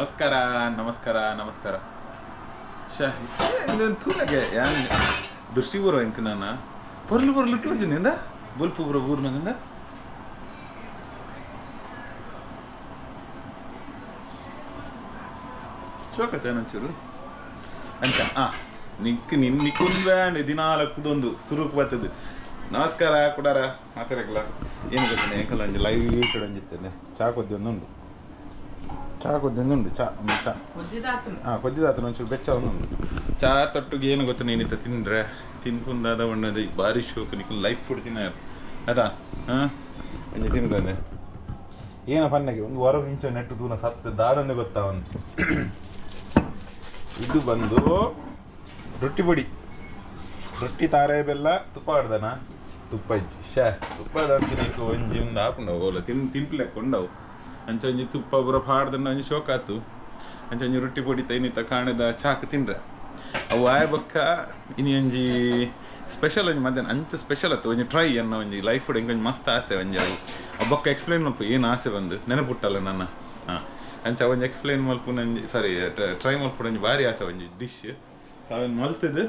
ನಮಸ್ಕಾರ ನಮಸ್ಕಾರ ನಮಸ್ಕಾರ. ತೂನಗೆ ಯಾನ್ ದೃಷ್ಟಿ ಬರೋ ಇಂಕ ನಾನು ಪೊರ್ಲು ಪೊರ್ಲು ತೋಜಿನಿಂದ ಬೊಲ್ಪು ಬರೋ ಊರ್ನಂದ ಚೋಕತ್ತೆ ನಂಚೂರು ಅಂಚ ಆ ನಿಕ್ ನಿನ್ ನಿಕ್ಕುಂದ ದಿನಾಲ ಕುದೊಂದು ಸುರುಕು ಬರ್ತದೆ. ನಮಸ್ಕಾರ ಕುಡಾರ ಮಾತಾಡಕ್ಲ ಏನು ಗೊತ್ತೇನೆ ಎಂಕಲ್ಲ ಒಂಜಿ ಲೈಟ್ ಒಂಜಿತ್ತೇನೆ ಚಾ ಕೊದ್ದಿ ಒಂದುಂಡು ಚಾ ಕೊದ್ದಿ ಒಂದುಂಡು ಚಾ ಚಾ ಹಾಂ ಕೊದ್ದಿದಾತನ ಒಂಚೂರು ಬೆಚ್ಚ ಒಂದುಂಡು ಚಾ ತೊಟ್ಟಿಗೆ ಏನು ಗೊತ್ತ ನೀನಿತ್ತ ತಿಂದ್ರೆ ತಿನ್ಕುಂದಾದ ಒಣ್ಣದು ಭಾರಿ ಶೋಕು ನಿಕ್ಕು ಲೈಫ್ ಫುಡ್ ತಿನ್ನ ಅದಾ ಹಾಂ ಒಂಜಿ ತಿನ್ಕೊಂಡೆ ಏನ ಪನ್ನಗೆ ಒಂದು ವಾರ ಇಂಚ ನೆಟ್ಟು ತೂನ ಸತ್ತು ದಾದಂದೆ ಗೊತ್ತಾ ಒಂದು. ಇದು ಬಂದು ರೊಟ್ಟಿ ಪೊಡಿ, ರೊಟ್ಟಿ ತಾರೆ ಬೆಲ್ಲ ತುಪ್ಪ ಆಡ್ದನ ತುಪ್ಪ ಇಜ್ಜಿ ಶೇ ತುಪ್ಪ ಅಂತಿನಕ್ಕೆ ಒಂಜಿ ಒಂದು ಹಾಕೊಂಡವು ಓಲ ತಿನ್ ತಿನ್ಪಲೆಕ್ಕ ಉಂಡವು ಅಂಚ ಒಂಜಿ ತುಪ್ಪ ಪೂರ ಪಾಡ್ದಂಡ ಒಂಜಿ ಶೋಕ ಆತು ಅಂಚ ಒಂಜಿ ರೊಟ್ಟಿ ಪೊಡಿ ತೈನಿತ ಕಾಣದ ಚಾಕ್ ತಿನ್ರೆ ಅವು ಆಯ ಬೊಕ್ಕ ಇನಿ ಒಂಜಿ ಸ್ಪೆಷಲ್ ಒಂಜಿ ಮಧ್ಯಾಹ್ನ ಅಂಚ ಸ್ಪೆಷಲ್ ಆತು ಒಂಜಿ ಟ್ರೈ ಅನ್ನೋ ಒಂಜಿ ಲೈಫ್ ಫುಡ್ ಎಂಕೊಂಜಿ ಮಸ್ತ್ ಆಸೆ ಒಂಜಿ ಅವು ಅವು ಬೊಕ್ಕ ಎಕ್ಸ್ಪ್ಲೈನ್ ಮಲ್ಪು ಏನು ಆಸೆ ಬಂದು ನೆನಪುಟ್ಟಲ್ಲ ನನ್ನ ಹಾಂ ಅಂಚ ಒಂಜಿ ಎಕ್ಸ್ಪ್ಲೈನ್ ಮಲ್ಪು ನಂಜಿ ಸಾರಿ ಟ್ರೈ ಮಲ್ಪು ಒಂಜಿ ಭಾರಿ ಆಸೆ ಒಂಜಿ ಡಿಶ್ ಅವನ್ ಮಲ್ತದ್ದು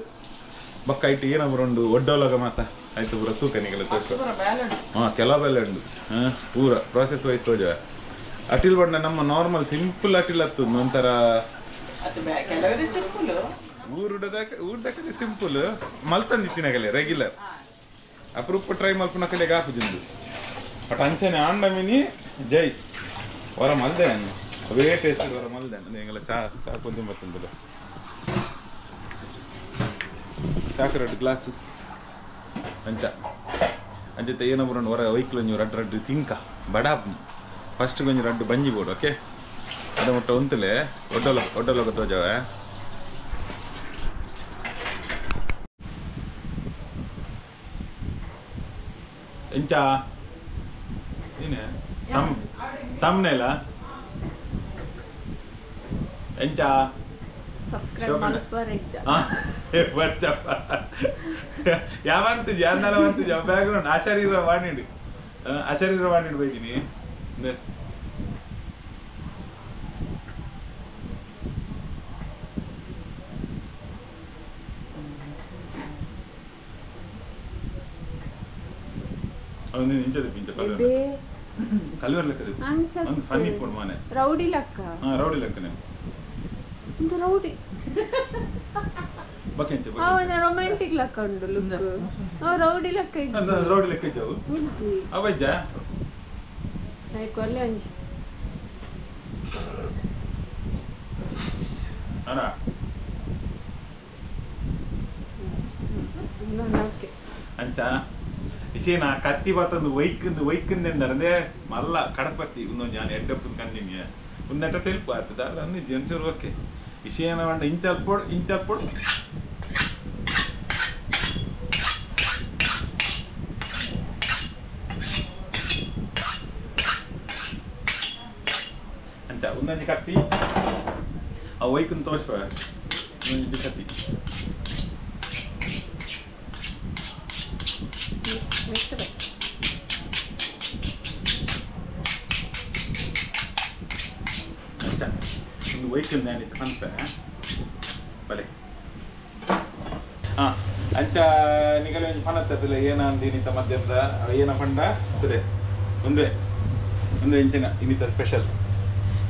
ಬೊಕ್ಕ ಐಟ್ ಏನ ಬರೋಂಡು ಒಡ್ಡೋಲಗ ಮಾತ ಆಯ್ತು ಪೂರ ತೂಕನಿಗೆಲ್ಲ ತೋಕ ಹಾಂ ಕೆಲವು ಬೆಲೆ ಉಂಡು ಹಾಂ ಪೂರ ಪ್ರಾಸೆಸ್ ವೈಸ್ ತೋಜ ಅಟಿಲ್ ಬಣ್ಣ ನಮ್ಮ ನಾರ್ಮಲ್ ಸಿಂಪಲ್ ಅಟಿಲ್ ಹತ್ತು ಒಂಥರ ಊರುಡದಕ್ಕೆ ಸಿಂಪಲ್ ಮಲ್ತಂದಿತ್ತಿನಗಲೆ ರೆಗ್ಯುಲರ್ ಅಪರೂಪ ಟ್ರೈ ಮಲ್ಪುನ ಕಡೆಗೆ ಹಾಕುದಿಂದು ಬಟ್ ಅಂಚನೆ ಆಂಡ ಮಿನಿ ಜೈ ಹೊರ ಮಲ್ದೆ ಅವೇ ಟೇಸ್ಟ್ ಹೊರ ಮಲ್ದೆ ಎಂಗೆಲ್ಲ ಚಾ ಚಾ ಕೊಂಚ ಬರ್ತಂದಿಲ್ಲ ಚಾಕು ರೆಡ್ ಗ್ಲಾಸ್ ಅಂಚ ಅಂಚತೆ ಏನೋ ಬರೋಣ ಹೊರ ವೈಕ್ಲು ಒಂಜಿ ರಡ್ಡು ರಡ್ಡು ತಿಂಕ ಬಡಾಪ್ ಫಸ್ಟ್ ಒಂಜಿ ರಡ್ಡು ಬಂಜಿ ಬೋಡು ಓಕೆ ಅದ ಮುಟ್ಟ ಉಂತಲೆ ಒಡ್ಡೊಲ ಒಡ್ಡೊಲಗ ತೋಜವ ಎಂಚ ಏನೇ ತಮ್ ತಮ್ನೆಲ ಎಂಚ ಸಬ್ಸ್ಕ್ರೈಬ್ ಮಲ್ಪರೆ ಇಜ್ಜ ಬರ್ಚಪ್ಪ ಯಾವಂತಿದ್ಯ ಅನ್ನಲ ಅಂತಿದ್ಯ ಬ್ಯಾಕ್ಗ್ರೌಂಡ್ ಅಶರೀರ ವಾಣಿಡು ಅಶರೀರ ವಾಣಿಡು ಬೈದಿನಿ ಅವನು ಇಂಚದ ಪಿಂಚ ಕಲ್ವರ್ ಲೆಕ್ಕದ ಒಂದು ಫನ್ನಿ ಪೋಡ್ ಮಾನೆ ರೌಡಿ ಲೆಕ್ಕ ಹಾ ರೌಡಿ ಲೆಕ್ಕನೆ ಒಂದು ರೌಡಿ ಬಕೆಂಚ ಬಕೆಂಚ ಅವನ ರೊಮ್ಯಾಂಟಿಕ್ ಲೆಕ್ಕ ಉಂಡು ಲುಕ್ ಅವ ರೌಡಿ ಲೆಕ್ಕ ಇಜ್ಜಿ ರೌಡಿ ಲೆಕ್ಕ ಇಜ್ಜವು ಇಜ್ಜಿ ಅವಜ್ಜ ನೈಕ್ ಒಲ್ಲೆ ಒಂಜಿ ಅಣ್ಣ ಇನ್ನೊಂದು ಅಂಚ ಇಶೇನ ಕತ್ತಿ ಬತ್ತೊಂದು ವೈಕ್ಂದು ವೈಕ್ಂದೆಂಡರಂದೆ ಮಲ್ಲ ಕಡಪತ್ತಿ ಒಂದೊಂದು ನಾನು ಎಡ್ಡಪ್ಪನ ಕಂದಿನಿ ಒಂದಟ ತೆಲುಪು ಆಗ್ತದ ಅಲ್ಲ ಅಂದಿಜ್ಜಿ ಒಂಚೂರು ಓಕೆ ಇಶೇನ వంಡ ಇಂಚಲ್ಪೊಡು ಇಂಚಲ್ಪೊಡು ಅಂಚ ಒಂದೊಂಜಿ ಕತ್ತಿ ಆ ವೈಕ್ಂದು ತೋರ್ಸ್ಪ ಒಂದೊಂಜಿ ಕತ್ತಿ ಒಂದು ವೆಹಿಕಲ್ ನ್ಯಾನಿತ್ತು ಪನ್ಪೆ ಬಲೆ ಹಾಂ ಅಂಚ ನಿಗಲೆ ಒಂಜಿ ಪನತ್ತಲ್ಲ ಏನ ಅಂದಿನಿತ ಮಧ್ಯದ ಏನ ಪಂಡ ತುಲೆ ಒಂದೇ ಒಂದು ಇಂಚಿನ ಇನ್ನಿತ ಸ್ಪೆಷಲ್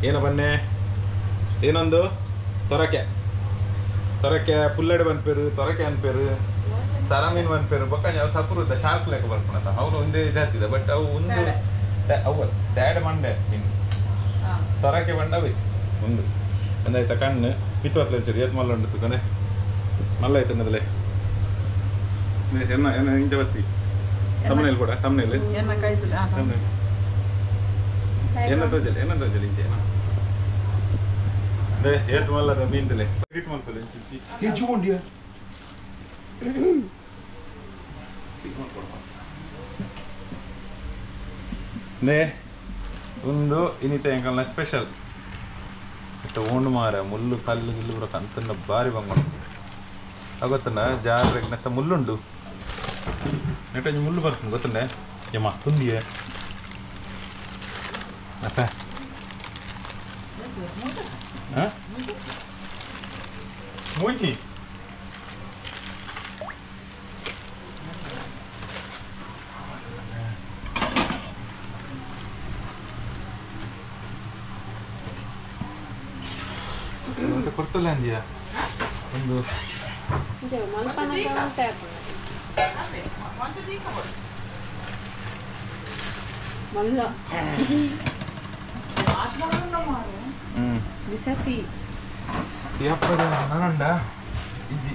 ಏನ ಬನ್ನೆ ಏನೊಂದು ತೊರಕೆ ತೊರಕೆ ಪುಲ್ಲಡೆ ಬಂದ್ಪೇರು ತೊರಕೆ ಅನ್ಪೇರು ಸರಮೀನು ಅನ್ಪೇರು ಬೊಕ್ಕ ಅವು ಸಪುರುದ ಶಾರ್ಕ್ ಲೆಕ್ಕ ಬರ್ಪುಣತ ಅವನು ಒಂದೇ ಜಾತಿದ ಬಟ್ ಅವು ಒಂದು ಅವು ತ್ಯಾಡೆ ಮಂಡೆ ಮೀನು ತೊರಕೆ ಬಂಡವಿ ಒಂದು ಒಂದಾಯ್ತಾ ಕಣ್ಣು ಪಿತ್ವತ್ಲೆ ಒಂಚೂರು ಏತ್ ಮಲ್ಲ ಉಂಡು ತುಕನೆ ಮಲ್ಲ ಆಯ್ತಂದಲೆ ಎನ್ನ ಎನ್ನ ಇಂಚ ಬತ್ತಿ ತಮ್ಮನೇಲಿ ಕೂಡ ತಮ್ಮನೇಲಿ ಎನ್ನ ತೋಜಲೆ ಎನ್ನ ತೋಜಲೆ ಇಂಚ ಏನ they ಏತ್ ಮಲ್ಲದ ಮೀನ್ದಲೆ ಎಡಿಟ್ ಮಲ್ಪಲೆ ಇಂಚಿ ಹೆಚ್ಚು ಕೊಂಡಿಯ ನೇ ಒಂದು ಇನ್ನಿತ ಎಂಕಲ್ನ ಸ್ಪೆಷಲ್ ಇತ್ತ ಓಂಡು ಮಾರ ಮುಳ್ಳು ಕಲ್ಲು ಗಿಲ್ಲು ಬರಕ ಅಂತಂದ ಭಾರಿ ಬಂಗೋಣ ಗೊತ್ತಣ್ಣ ಜಾರ ನೆತ್ತ ಮುಳ್ಳುಂಡು ನೆಟ್ಟೊಂಜಿ ಮುಳ್ಳು ಬರ್ತದೆ ಗೊತ್ತಂಡೆ ಏ ಮಸ್ತ್ ಉಂದಿಯೇ ಅಪ್ಪ ಹಾಂ ಮೂಜಿ ಕೊಡ್ತಲ್ಲ ಅಂದ್ಯಾ ಒಂದು ಇಜ್ಜಿ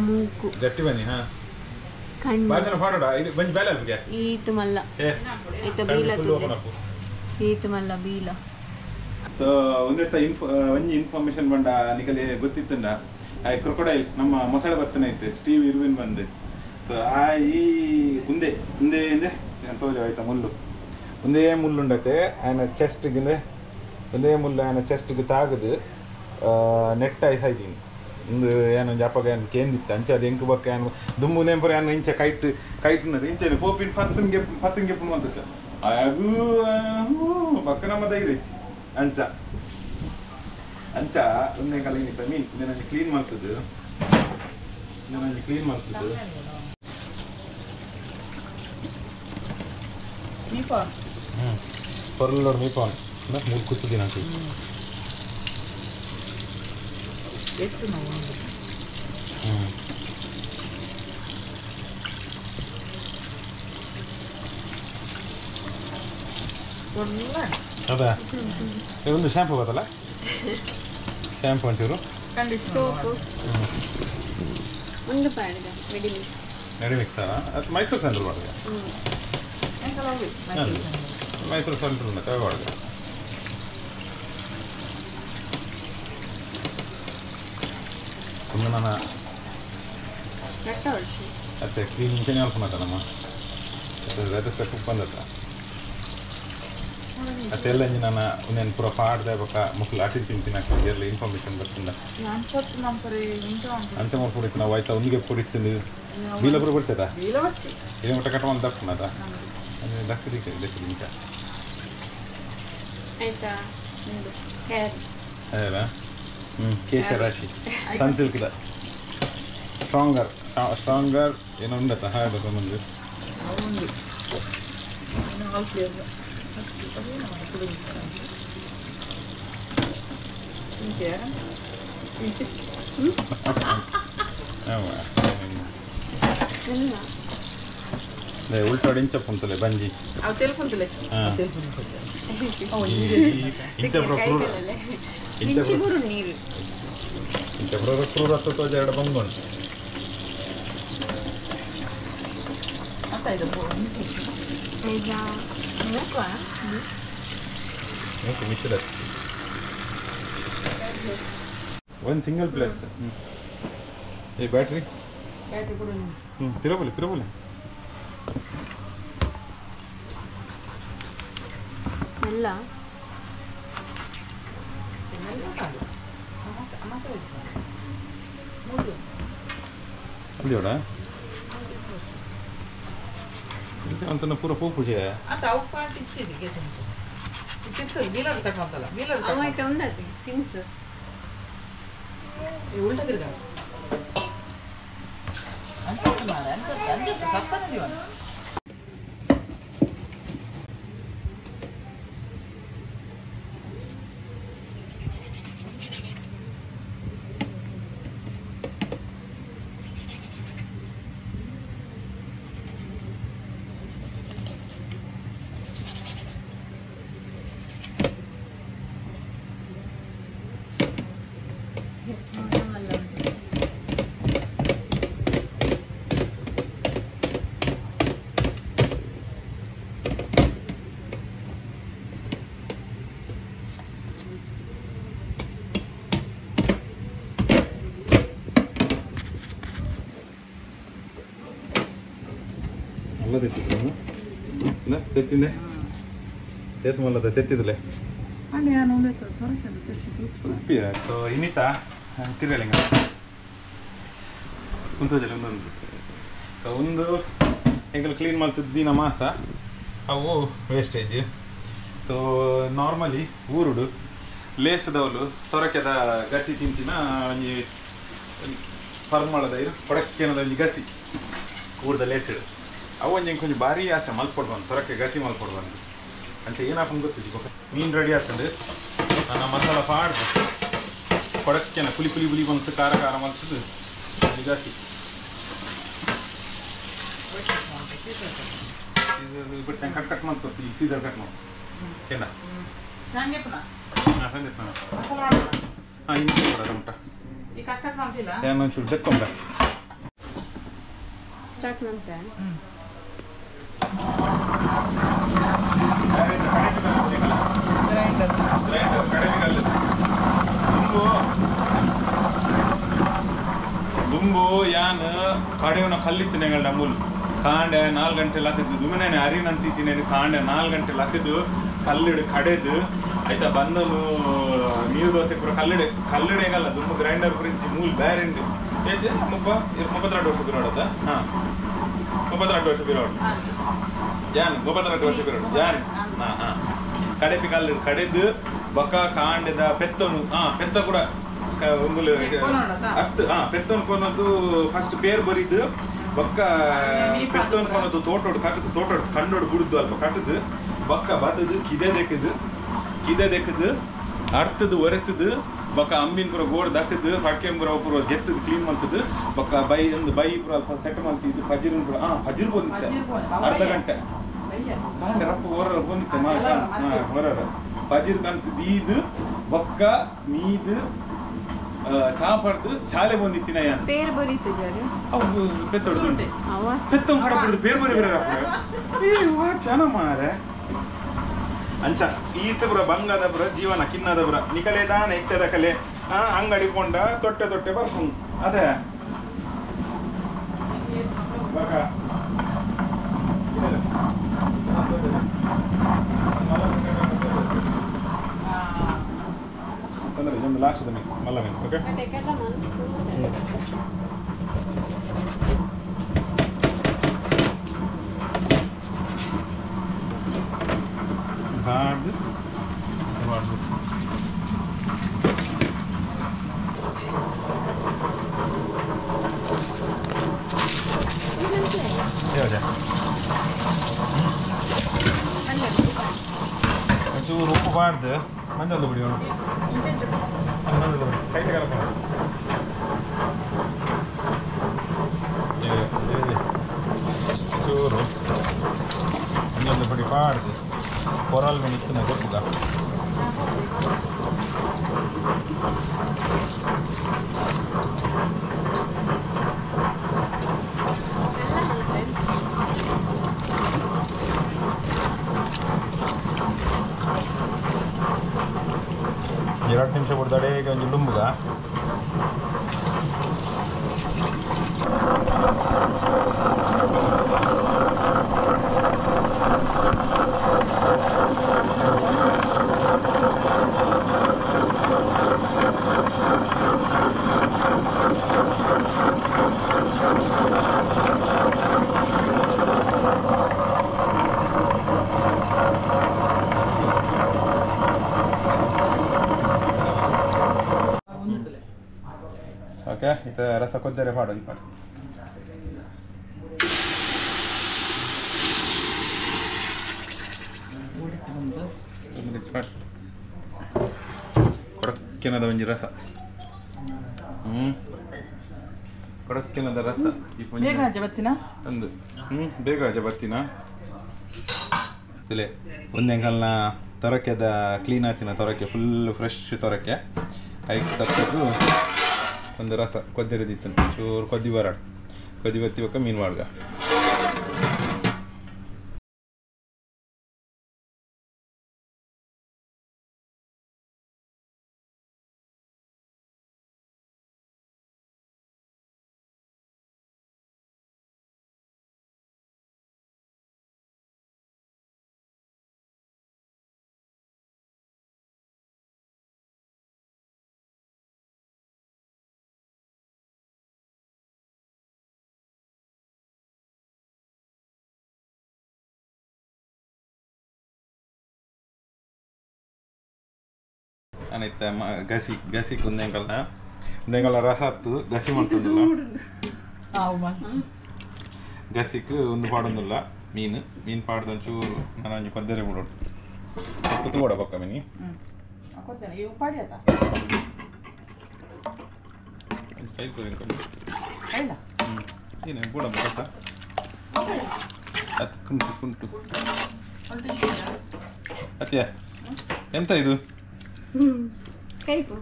ಮೂಕು ಗಟ್ಟಿ ಬನ್ನಿ ಹಾ ಈತು ಮಲ್ಲ ಈತ ಬೀಲ ಈತು ಮಲ್ಲ ಬೀಲ. ಸೊ ಒಂದೇ ಒಂಜಿ ಇನ್ಫಾರ್ಮೇಶನ್ ಬಂಡ ನಿಕಲೆ ಗೊತ್ತಿತ್ತಂಡ ಆ ಕ್ರೊಕೊಡೈಲ್ ನಮ್ಮ ಮೊಸಳೆ ಬರ್ತನೆ ಐತೆ ಸ್ಟೀವ್ ಇರ್ವಿನ್ ಬಂದೆ. ಸೊ ಆ ಈ ಉಂದೆ ಉಂದೆ ಇಂದೆ ತೋಜ ಆಯ್ತಾ ಮುಳ್ಳು ಒಂದೇ ಮುಳ್ಳುಂಡತೆ ಆಯನ ಚೆಸ್ಟ್ಗೆ ಒಂದೇ ಮುಳ್ಳು ಆಯನ ಚೆಸ್ಟ್ಗೆ ತಾಗದು ನೆಟ್ ಐಸಾಯ್ತೀನಿ ಒಂದು ಏನೊಂದು ಅಪ್ಪಗ ಏನು ಕೇಂದಿತ್ತು ಅಂಚೆ ಅದು ಎಂಕು ಬಕ್ಕ ಏನು ದುಂಬು ನೆಂಪರು ಏನು ಇಂಚೆ ಕೈಟ್ ಕೈಟ್ನದು ಇಂಚೆ ಪೋಪಿನ ಪತ್ತನ್ ಗೆಪ್ ಪತ್ತನ್ ಗೆಪ್ಪು ಅಂತ ಅದು ಬಕ್ಕ ನಮ್ಮ ಧೈರ್ಯ ಅಂಚ ಅಂಚ ಒಂದೇ ಕಾಲ ಏನಿತ್ತ ಮೀನ್ ನಾನು ಕ್ಲೀನ್ ಮಾಡ್ತದ್ದು ನಾನು ಕ್ಲೀನ್ ಮಾಡ್ತದ್ದು. ಹ್ಞೂ ಪರ್ಲೋಡ್ ಮೀಪಾನ್ ಮೂರು ಕೂತಿದ್ದೀನಿ ಅಂತ ಎಷ್ಟು ನಾವು ಹೌದಾ? ಒಂದು ಶ್ಯಾಂಪು ಬರ್ತಲ್ಲ ಶ್ಯಾಂಪು ಒಂಚೂರು ಒಂದು ಪಾಡಿದ ರೆಡಿ ಮಿಕ್ಸ್ ಅದು ಮೈಸೂರು ಸೆಂಟ್ರ್ ಮಾಡಿದೆ ಮೈಸೂರು ಸೆಂಟ್ರ್ ಮಾಡಿದೆ. ಒಂದು ನನ್ನ ಅತ್ತೆ ಕ್ಲೀನ್ ಇಂಚನೆ ಅಲ್ಪನತ್ತ ನಮ್ಮ ರಜಸ್ತ ಬಂದತ್ತ ಅತ್ತೆಲ್ಲ ಇಂಜಿ ನಾನು ಒಂದೇನು ಪೂರ ಪಾಡ್ದೆ ಬೊಕ್ಕ ಮುಕ್ಲು ಅಟಿ ತಿಂತೀನಿ ಎಲ್ಲಿ ಇನ್ಫಾರ್ಮೇಶನ್ ಬರ್ತಿಂದ ಅಂಚೆ ಮಾಡ್ಕೊಡಿತ್ತು ನಾವು ಆಯ್ತಾ ಒಂದಿಗೆ ಕೊಡಿತ್ತು ಬೀಲ ಪೂರ ಬರ್ತದ ಏನು ಮಟ್ಟ ಕಟ್ಟ ಒಂದು ದಪ್ಪನದ ದಕ್ಷ ದಕ್ಷ ನಿಂತ ಆಯ್ತಾ ಅಲ್ಲ ಕೇಶರಾಶಿ ಸನ್ಸಿಲ್ಕ್ದ ಸ್ಟ್ರಾಂಗರ್ ಸ್ಟ್ರಾಂಗರ್ ಏನೋ ಉಂಡತ್ತ ಹಾಗೆ ಮುಂದೆ ಉಲ್ಟಾಡಿ ಇಂಚಪ್ಪ ಉಂಟಲೆ ಬಂಜಿ ಇಂಚ ಕ್ರೂರತ್ವ ತೋಜ ಎರಡು ಬಂಗುಂಟು. ಒಂದು ಸಿಂಗಲ್ ಪ್ಲೇಸ್ ಈ ಬ್ಯಾಟ್ರಿ ಹ್ಞೂ ತಿರುಬಲಿ ತಿರುಬಲಿ ಎಲ್ಲ ಅಲ್ಲಿ ಅಂತನ ಪೂರ ಪೂ ಪೂಜೆ ತೆತ್ತಿಂದೆ ತೇತ್ ಮಲ್ಲದ ತೆತ್ತಿದಲೆ ಸೊ ಇನ್ನಿತ ತಿರ್ಗಲಿಂಗ ಕುಂತೋಜಲ್ಲಿ ಒಂದೊಂದು. ಸೊ ಒಂದು ಎಂಕಲ್ ಕ್ಲೀನ್ ಮಾಡ್ತಿದ್ದ ದಿನ ಮಾಸ ಅವು ವೇಸ್ಟೇಜ್. ಸೊ ನಾರ್ಮಲಿ ಊರುಡು ಲೇಸದವಲು ತೊರಕೆದ ಗಸಿ ತಿಂತಿನ ಒಂಜಿ ಪರ್ಮಳದ ಇರು ಕೊಡಕ್ಕೆನದ ಒಂಜಿ ಗಸಿ ಊರ್ದ ಲೇಸಿಡು ಅವು ಒಂಜಿ ಕೊಂಚ ಭಾರಿ ಆಸೆ ಮಲ್ಪೊಡು ಬಂದು ತೊರಕೆ ಗಸಿ ಮಲ್ಪೊಡು ಬಂದು ಅಂಚ ಏನಾಪಂದು ಗೊತ್ತಿಜ್ಜಿ. ಬೊಕ ಮೀನು ರೆಡಿ ಆಗ್ತದೆ. ನನ್ನ ಮಸಾಲ ಪಾಡ್ದು ಕೊಡಕ್ಕೆನ ಪುಲಿ ಪುಲಿ ಪುಲಿ ಬಂತು ಖಾರ ಖಾರ ಮಲ್ತದ್ದು ಒಂಜಿ ಗಸಿ. ಕಟ್ ಕಟ್ ಮಾಡ್ತು ಈ ಸೀಸರ್ ಕಟ್ ಮಾಡು ಏನ ಹಾಂ ಇನ್ನು ಉಂಟ ಏನು ಒಂಚೂರು ದಕ್ಕೊಂಬ ಸ್ಟಾರ್ಟ್ ಮಾಡ್ತೆ. ದುಂಬು ಯಾನ್ ಕಡೆಯವನ ಕಲ್ಲಿತ್ತು ನೆಗಳ ಮೂಲು ಕಾಂಡೆ 4 ಗಂಟೆ ಲಕ್ಕದು ದುಮ್ಮನೆ ಅರಿನಂತಿದ್ದೀನಿ ಕಾಂಡೆ 4 ಗಂಟೆ ಲಕ್ಕದು ಕಲ್ಲಿಡು ಕಡೆದು ಆಯ್ತಾ ಬಂದನು ನೀರು ದೋಸೆ ಪೂರ ಕಲ್ಲಿಡೆ ಕಲ್ಲಿಡೆಗಲ್ಲ ದುಂಬು ಗ್ರೈಂಡರ್ ಪುರಿಂಚಿ ಮೂಲು ಬೇರೆಂಡು ಏತೆ 32 ವರ್ಷ ಬಿರೋಡದ. ಹಾಂ 32 ವರ್ಷ ಬಿರೋಡು ಜಾನ್ 32 ವರ್ಷ ಬಿರೋಡು ಜಾನ್. ಹಾಂ ಹಾಂ ಕಡೆಪಿ ಕಲ್ಲಿಡು ಕಡೆದು ಬಕ ಕಾಂಡೆದ ಪೆತ್ತನು. ಹಾಂ ಪೆತ್ತ ಕೂಡ ಒಂಗುಲು ಹತ್ತು. ಹಾಂ ಪೆತ್ತನು ಕೊನದು ಫಸ್ಟ್ ಪೇರ್ ಬರಿದು ಬಕ್ಕ ಪೆತ್ತನು ಕೊನದು ತೋಟೋಡು ಕಟ್ಟದು ತೋಟೋಡು ಕಂಡೋಡು ಬುಡುದು ಅಲ್ಪ ಕಟ್ಟದು ಬಕ್ಕ ಬತ್ತದು ಕಿದೆ ದೆಕ್ಕದು ಕಿದೆ ದೆಕ್ಕದು ಅರ್ತದು ಒರೆಸದು ಬಕ್ಕ ಅಂಬಿನ ಪೂರ ಗೋಡ್ ದಕ್ಕದು ಪಡ್ಕೆ ಪೂರ ಪೂರ ಗೆತ್ತದು ಕ್ಲೀನ್ ಮಾಡ್ತದು ಬಕ್ಕ ಬೈ ಒಂದು ಬೈ ಪೂರ ಅಲ್ಪ ಸೆಟ್ ಮಾಡ್ತಿದ್ದು ಪಜಿರ್ ಪೂರ. ಹಾಂ ಪಜಿರ್ ಬಂದಿತ್ತೆ ಅರ್ಧ ಗಂಟೆ ಕಾಂಡೆ ರಪ್ಪ ಹೊರ ಬಂದಿತ್ತೆ ಹೊರ ಪಜಿರ್ ಕಂತ ದೀದು ಬಕ್ಕ ಮೀದು ಚಾ ಪಡ್ದು ಶಾಲೆ ಬಂದಿತ್ತಿನ ಯಾನ್ ಪೇರ್ ಬರಿತು ಜಾರು ಅವು ಪೆತ್ತೊಡ್ದು ಪೆತ್ತೊಂದು ಕಡ ಬಿಡುದು ಪೇರ್ ಬರಿ ಬರ ಏ ವಾ ಚನ ಮಾರೆ ಅಂಚ ಈತ ಪುರ ಬಂಗದ ಪುರ ಜೀವನ ಕಿನ್ನದ ಪುರ ನಿಕಲೆ ದಾನೆ ಇತ್ತದ ಕಲೆ ಅಂಗಡಿ ಪೊಂಡ ತೊಟ್ಟೆ ತೊಟ್ಟೆ ಬರ್ಪು ಅದೇ ಬಕ ತೊಂದರೆ ಇದೊಂದು ಲಾಸ್ಟ್ ಮೀನು ಮಲ್ಲ ಮೀನು. ಓಕೆ ಬಾರ್ದು ಬಾರ್ದು ಒಂಚೂರು ಉಪ್ಪು ಬಾರ್ದು ಮಂಜಲ್ ಬಿಡಿ ಮಂಜಲ್ ಬಿಡಿ ಕೈಟ್ ಕಲಪ ಚೂರು ಮಂಜಲ್ ಪುಡಿ ಬಾರ್ದು ಕೊರಲ್ ಮೇಲೆ ಇತ್ತು ಗೊತ್ತದ. 2 ನಿಮಿಷ ಬಿಡ್ದಾಡೆ ಈಗ ಒಂಜಿ ಲುಂಬುಗ ಓಕೆ ಇತ ರಸ ಕೊದ್ದರೆ ಪಾಡು ಈ ಪಾಡು ಕೊಡಕ್ಕೆನದ ಒಂಜಿ ರಸ. ಕೊಡಕ್ಕೆನದ ರಸ ಬೇಗ ಬತ್ತಿನ ಒಂದು ಬೇಗ ಅಜ್ಜ ಬತ್ತಿನ ತಿಲೆ ಒಂದೆಂಕಲ್ನ ತೊರಕೆದ ಕ್ಲೀನ್ ಆತಿನ ತೊರಕೆ ಫುಲ್ ಫ್ರೆಶ್ ತೊರಕೆ ಐಕ್ ತಪ್ಪದು ಒಂದು ರಸ ಕೊದ್ದಿರದಿತ್ತು ಚೂರು ಕೊದ್ದಿ ಬರಾಡು ಕೊದ್ದಿ ಬತ್ತಿ ಬಕ್ಕ ಮೀನು ಮಾಡ್ಗ. ಅನಿತ ಗಸಿ ಗಸಿ ಕುಂದೆಂಕಲ್ನ ಉಂದೆಂಕಲ್ನ ರಸ ಅತ್ತು ಗಸಿ ಮಾಡ್ತದಲ್ಲ ಗಸಿಕ್ ಒಂದು ಪಾಡೊಂದಿಲ್ಲ ಮೀನು ಮೀನು ಪಾಡ್ದೊಂಚೂರು ನಾನು ಒಂಜಿ ಕೊದ್ದೆರೆ ಬಿಡೋಡು ತೂಡ ಪಕ್ಕ ಮೀನಿ ಏನು ಕೂಡ ರಸ ಅದು ಕುಂಟು ಕುಂಟು ಅತ್ಯ ಎಂತ ಇದು ಕೈಪು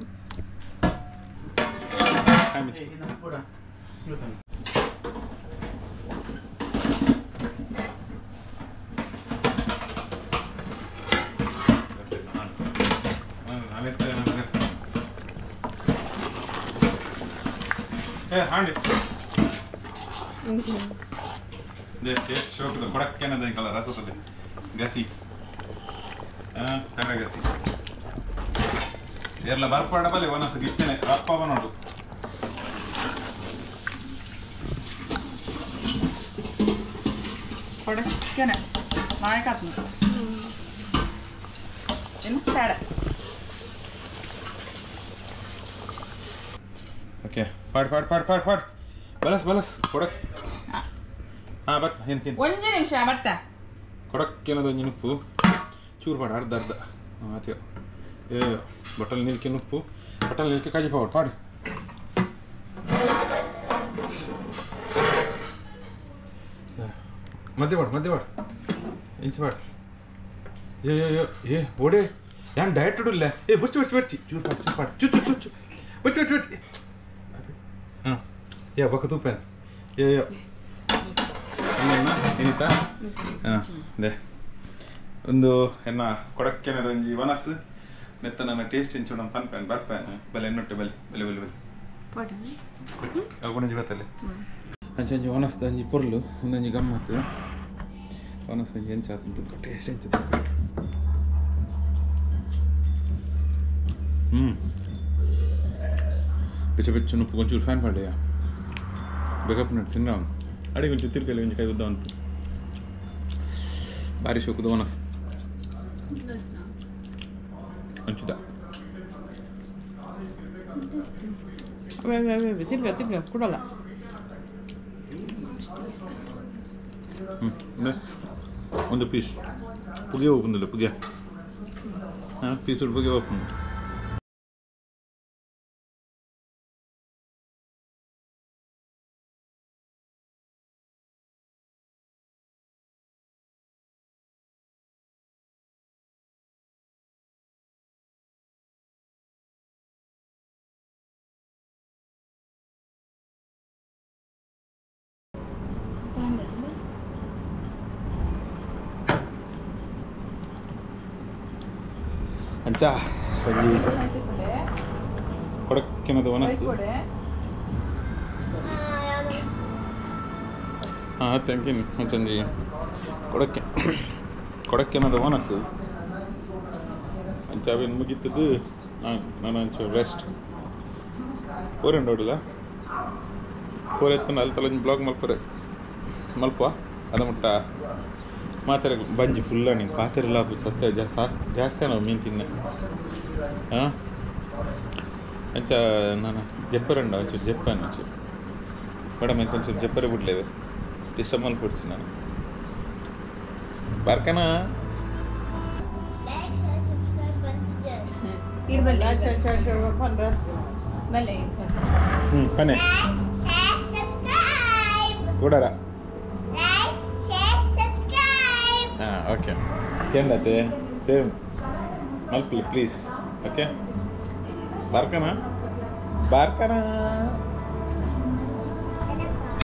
ಹಾಂಡಿ ಟೇಸ್ಟ್ ಶೋಕದ ಕೊಡಕ್ಕೇನದ ಇಂಕಲ್ಲ ರಸದಲ್ಲಿ ಗಸಿ ಕರ್ರ ಗಸಿ ಏರ್ಲ ಬರ್ಪಾಡ ಬಲೆ ಒನಸು ಗಿಟ್ಟನೆ ಅಪ್ಪ ನೋಡು ಕೊಡಕ್ಕೇನೆ ನಾಯಕಾತ್ಮ ಏನು ಬೇಡ. ಓಕೆ ಪಾಡ್ ಪಾಡ್ ಪಾಡ್ ಪಾಡ್ ಪಾಡ್ ಬಲಸ್ ಬಲಸ್ ಕೊಡಕ್ ಹಾಂ ಬತ್ ಏನು ಒಂದು ನಿಮಿಷ ಬತ್ತ ಕೊಡಕ್ಕೇನದ ಒಂಜಿ ನುಪ್ಪು ಚೂರು ಪಾಡು ಅರ್ಧ ಅರ್ಧ ಆತಿಯೋ ಏ ಬಟಲ್ ನಿಲ್ಕೆ ನುಪ್ಪು ಬಟಲ್ ನಿಲ್ಕೆ ಕಾಜಿ ಪಾವಡ್ ಪಾಡು ಮಧ್ಯೆ ಪಾಡು ಮಧ್ಯೆ ಪಾಡು ಇಂಚು ಪಾಡು ಏ ಏ ಏ ಓಡೆ ಯಾನ್ ಡಯಟ್ ಇಡಲ್ಲ ಏ ಬುರ್ಚಿ ಬುರ್ಚಿ ಬುರ್ಚಿ ಚೂರು ಪಾಡು ಚೂರು ಪಾಡು ಚು ಚು ಚು ಚು ಬುರ್ಚಿ ಬುರ್ಚಿ ಬುರ್ಚಿ ಹಾಂ ಏ ಬಕ್ಕ ತೂಪೇನು ಏ ಏನಿತ್ತ ಹಾಂ ಅದೇ ಒಂದು ಎನ್ನ ಕೊಡಕ್ಕೆನದ ಒಂಜಿ ವನಸ್ಸು ನೆತ್ತ ನನ್ನ ಟೇಸ್ಟ್ ಇಂಚು ನಮ್ಮ ಪನ್ಪೇನ್ ಬರ್ಪೇನ್ ಬಲೆ ಎನ್ನೊಟ್ಟೆ ಬಲೆ ಬಲೆ ಬಲೆ ಬಲೆ ಅಲ್ಕೊಂಜಿ ಬತ್ತಲೆ ಅಂಚೆ ಅಂಚೆ ವನಸ್ದು ಅಂಜಿ ಪೊರ್ಲು ಒಂದೊಂಜಿ ಗಮ್ಮತ್ತು ವನಸ್ಸು ಒಂಜಿ ಎಂಚಾತು ತುಕ್ಕ ಟೇಸ್ಟ್ ಎಂಚ ತುಕ್ಕ ಹ್ಞೂ ಬೆಚ್ಚ ಬೆಚ್ಚ ನುಪ್ಪು ಒಂಚೂರು ಫ್ಯಾನ್ ಪಾಡ್ಯ ಬೇಕಪ್ಪ ನಟ್ಟು ತಿನ್ನ ಅಡಿಗೆ ಒಂಚೂರು ತಿರ್ಗಲಿ ಒಂಜಿ ಕೈ ಉದ್ದ ಅಂತ ಭಾರಿ ಶೋಕದ ವನಸ್ಸು ಅಂಚಿದ ತಿರ್ಗ ತಿರ್ಗ ಕೊಡಲ್ಲ. ಹ್ಞೂ ಒಂದು ಪೀಸ್ ಪುಗೆ ಹೋಗುದಿಲ್ಲ ಪುಗೆ ಹಾಂ ಪೀಸ್ ಪುಗೆ ಹೋಗ್ಬೋದು. ಅಂಚ ಒಂಜಿ ಕೊಡಕ್ಕೆನದ ವನಸ್ಸು ಹಾಂ thank you ಅಂಚಂಜಿ ಕೊಡಕ್ಕೆ ಕೊಡಕ್ಕೆನದ ವನಸ್ಸು ಅಂಚ ಅವೇನು ಮುಗೀತದ್ದು ನಾನು ಅಂಚ ರೆಸ್ಟ್ ಫೋರ್ ನೋಡಿಲ್ಲ ಫೋರ್ ಎತ್ತನ ಅಲ್ಲಿ ತಲೊಂಜಿ ಬ್ಲಾಗ್ ಮಲ್ಪರೆ ಮಲ್ಪ ಅದ ಮುಟ್ಟ ಮಾತಾರೆ ಬಂಜಿ ಫುಲ್ಲ ನೀನು ಪಾತ್ರೆಲ್ಲ ಸತ್ಯ ಜಾಸ್ತಿ ನಾವು ಮೀನು ತಿನ್ನೆ ಹಾಂ ಅಂಚ ನಾನು ಜಪ್ಪರಂಡ ಒಂಚೂರು ಜಪ್ಪಾನು ಒಂಚೂರು ಮೇಡಮ್ ಒಂಚೂರು ಜಪ್ಪರೆ ಬಿಡ್ಲೇವೆ ಡಿಸ್ಟರ್ಬ್ ಮಲ್ಪೊಡ್ಚಿ ನಾನು ಬರ್ಕನ ಹ್ಞೂ ಪನೆ ಕೂಡರ ಹಾಂ ಓಕೆ ಕೇಂಡತೆ ಸೇಮ್ ಮಲ್ಪಲಿ ಪ್ಲೀಸ್ ಓಕೆ ಬಾರ್ಕನ ಬಾರ್ಕನ.